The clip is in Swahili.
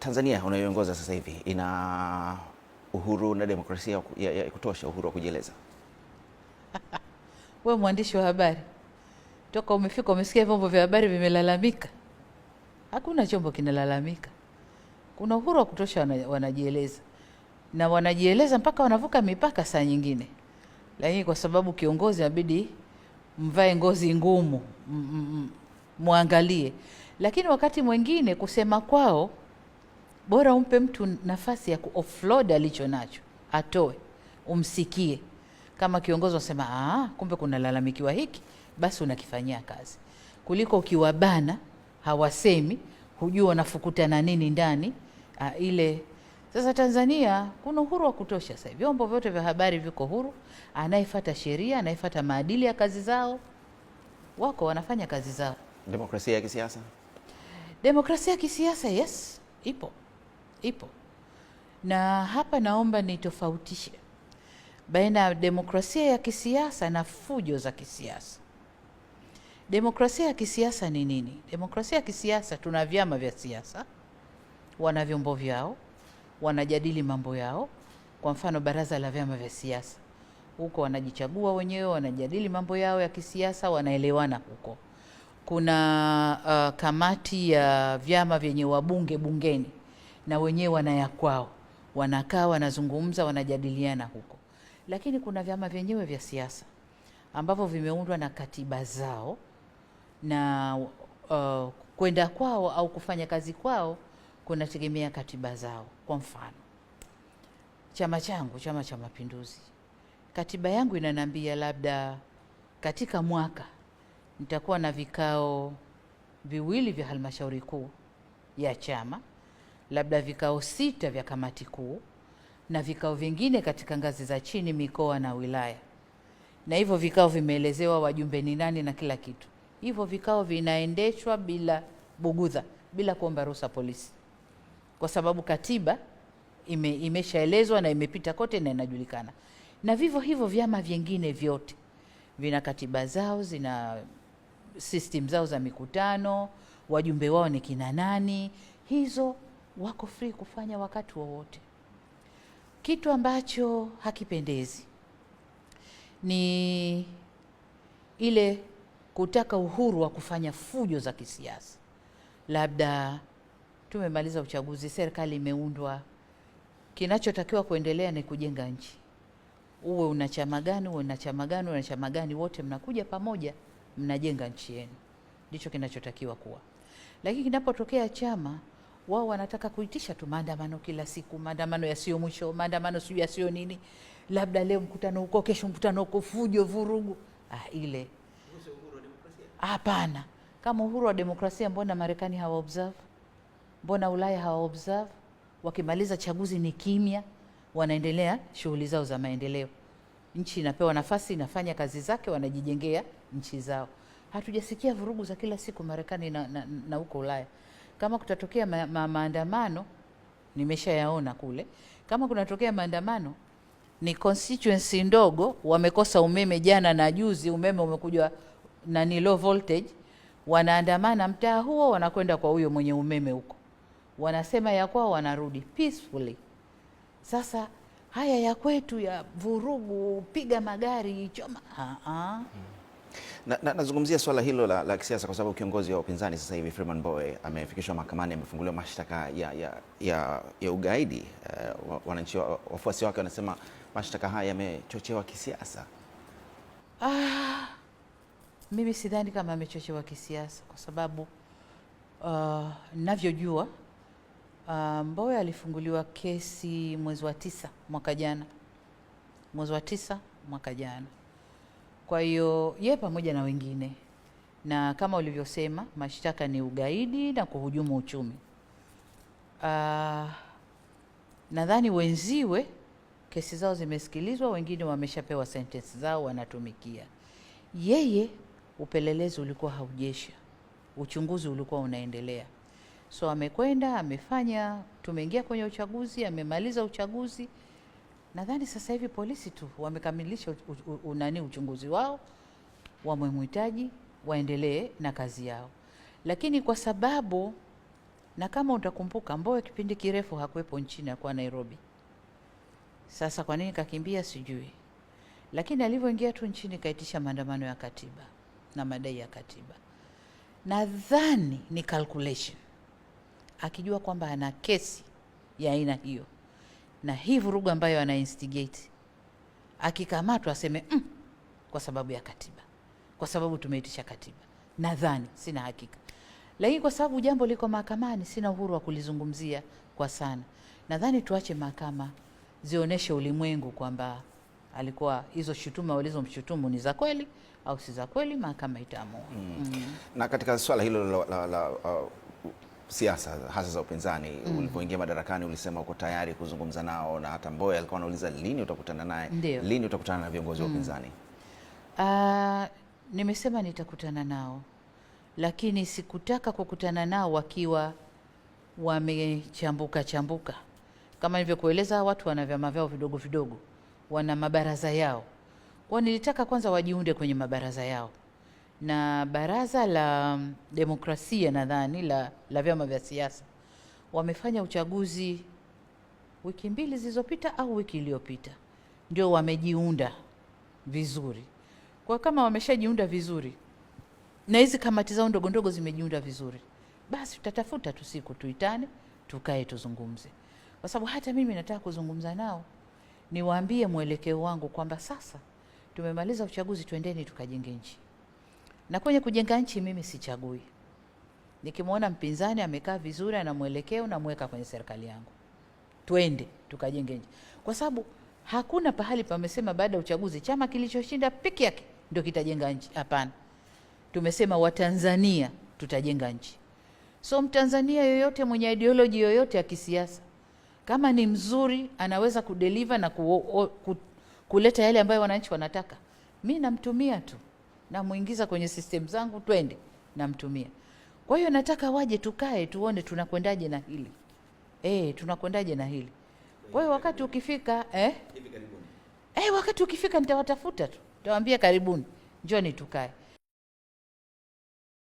Tanzania unayoongoza sasa hivi ina uhuru na demokrasia ya kutosha, uhuru wa kujieleza? Wewe mwandishi wa habari, toka umefika umesikia vyombo vya habari vimelalamika? Hakuna chombo kinalalamika. Kuna uhuru wa kutosha, wanajieleza na wanajieleza mpaka wanavuka mipaka saa nyingine, lakini kwa sababu kiongozi inabidi mvae ngozi ngumu, muangalie. Lakini wakati mwingine kusema kwao, bora umpe mtu nafasi ya ku-offload alicho nacho, atoe, umsikie. Kama kiongozi unasema, kumbe kuna lalamikiwa hiki, basi unakifanyia kazi, kuliko ukiwabana hawasemi, hujui wanafukuta na nini ndani ile. Sasa Tanzania kuna uhuru wa kutosha sasa hivi, vyombo vyote vya habari viko huru, anayefuata sheria, anayefuata maadili ya kazi zao, wako wanafanya kazi zao. Demokrasia ya kisiasa? Demokrasia ya kisiasa, yes, ipo. Ipo. Na hapa naomba nitofautishe baina ya demokrasia ya kisiasa na fujo za kisiasa. Demokrasia ya kisiasa ni nini? Demokrasia ya kisiasa, tuna vyama vya siasa, wana vyombo vyao, wanajadili mambo yao. Kwa mfano baraza la vyama vya siasa, huko wanajichagua wenyewe, wanajadili mambo yao ya kisiasa, wanaelewana huko. Kuna kamati ya vyama vyenye wabunge bungeni, na wenyewe wana kwao, wanakaa, wanazungumza, wanajadiliana huko. Lakini kuna vyama vyenyewe vya siasa ambavyo vimeundwa na katiba zao, na kwenda kwao au kufanya kazi kwao kunategemea katiba zao. Kwa mfano chama changu, Chama cha Mapinduzi, katiba yangu inaniambia labda katika mwaka nitakuwa na vikao 2 vya halmashauri kuu ya chama, labda vikao 6 vya kamati kuu, na vikao vingine katika ngazi za chini, mikoa na wilaya. Na hivyo vikao vimeelezewa wajumbe ni nani na kila kitu. Hivyo vikao vinaendeshwa bila bugudha, bila kuomba ruhusa polisi, kwa sababu katiba imeshaelezwa na imepita kote na inajulikana. Na vivyo hivyo vyama vingine vyote vina katiba zao, zina system zao za mikutano, wajumbe wao ni kina nani, hizo wako free kufanya wakati wowote. Kitu ambacho hakipendezi ni ile kutaka uhuru wa kufanya fujo za kisiasa. Labda tumemaliza uchaguzi, serikali imeundwa, kinachotakiwa kuendelea ni kujenga nchi. Uwe una chama gani, uwe una chama gani, uwe una chama gani, wote mnakuja pamoja, mnajenga nchi yenu. Ndicho kinachotakiwa kuwa. Lakini kinapotokea chama, wao wanataka kuitisha tu maandamano kila siku, maandamano yasiyo mwisho, maandamano sijui yasiyo nini, labda leo mkutano huko, kesho mkutano huko, fujo, vurugu. Ile hapana. Kama uhuru wa demokrasia, mbona Marekani hawa observe? Mbona Ulaya hawa observe? Wakimaliza chaguzi ni kimya, wanaendelea shughuli zao za maendeleo. Nchi inapewa nafasi, inafanya kazi zake, wanajijengea nchi zao. Hatujasikia vurugu za kila siku Marekani na huko Ulaya. Kama kutatokea maandamano, nimeshayaona kule. Kama kunatokea maandamano, ni constituency ndogo, wamekosa umeme jana na juzi, umeme umekuja na ni low voltage, wanaandamana mtaa huo, wanakwenda kwa huyo mwenye umeme huko, wanasema ya kwao, wanarudi peacefully. Sasa haya ya kwetu ya vurugu, piga magari, choma, Nazungumzia swala hilo la kisiasa kwa sababu kiongozi wa upinzani sasa hivi Freeman Mbowe amefikishwa mahakamani, amefunguliwa mashtaka ya ugaidi. Wananchi, wafuasi wake wanasema mashtaka haya yamechochewa kisiasa. Mimi sidhani kama amechochewa kisiasa, kwa sababu ninavyojua, Mbowe alifunguliwa kesi mwezi wa 9 mwaka jana. Mwezi wa 9 mwaka jana. Kwa hiyo yeye pamoja na wengine, na kama ulivyosema mashtaka ni ugaidi na kuhujumu uchumi. Nadhani wenziwe kesi zao zimesikilizwa, wengine wameshapewa sentence zao, wanatumikia. Yeye upelelezi ulikuwa haujesha, uchunguzi ulikuwa unaendelea. So amekwenda, amefanya, tumeingia kwenye uchaguzi, amemaliza uchaguzi. Nadhani sasa hivi polisi tu wamekamilisha uchunguzi wao, wamemhitaji waendelee na kazi yao. Lakini kwa sababu Na kama utakumbuka, Mbowe kipindi kirefu hakuwepo nchini, alikuwa Nairobi. Sasa kwa nini kakimbia sijui, lakini alivyoingia tu nchini kaitisha maandamano ya katiba na madai ya katiba. Nadhani ni calculation, akijua kwamba ana kesi ya aina hiyo na hii vurugu ambayo ana instigate, akikamatwa aseme kwa sababu ya katiba, kwa sababu tumeitisha katiba. Nadhani, sina hakika, lakini kwa sababu jambo liko mahakamani, sina uhuru wa kulizungumzia kwa sana. Nadhani tuache mahakama zionyeshe ulimwengu kwamba alikuwa hizo shutuma walizomshutumu ni za kweli au si za kweli, mahakama itaamua. Na katika swala hilo la siasa hasa za upinzani, ulipoingia madarakani ulisema uko tayari kuzungumza nao, na hata Mbowe alikuwa anauliza lini utakutana naye, lini utakutana na viongozi wa upinzani? Nimesema nitakutana nao, lakini sikutaka kukutana nao wakiwa wamechambuka chambuka. Kama nilivyokueleza, watu wana vyama vyao vidogo vidogo, wana mabaraza yao. Kwa nilitaka kwanza wajiunde kwenye mabaraza yao, na baraza la demokrasia nadhani la vyama vya siasa wamefanya uchaguzi wiki mbili zilizopita au wiki iliyopita, ndio wamejiunda vizuri. Kwa kama wameshajiunda vizuri na hizi kamati zao ndogo ndogo zimejiunda vizuri, basi tutatafuta tu siku tuitane, tukae tuzungumze, kwa sababu hata mimi nataka kuzungumza nao, niwaambie mwelekeo wangu kwamba sasa tumemaliza uchaguzi, twendeni tukajenge nchi. Na kwenye kujenga nchi mimi sichagui. Nikimwona mpinzani amekaa vizuri, ana mwelekeo, namweka kwenye serikali yangu, twende tukajenge nchi, kwa sababu hakuna pahali pamesema baada ya uchaguzi chama kilichoshinda peke yake ndio kitajenga nchi. Hapana, tumesema Watanzania tutajenga nchi. So Mtanzania yoyote mwenye ideology yoyote ya kisiasa, kama ni mzuri, anaweza kudeliver na kuleta yale ambayo wananchi wanataka, mi namtumia tu, namuingiza kwenye system zangu, twende, namtumia. Kwa hiyo nataka waje tukae tuone tunakwendaje na hili. Tunakwendaje na hili. Kwa hiyo wakati ukifika wakati ukifika nitawatafuta tu, nitawaambia karibuni, njoni tukae.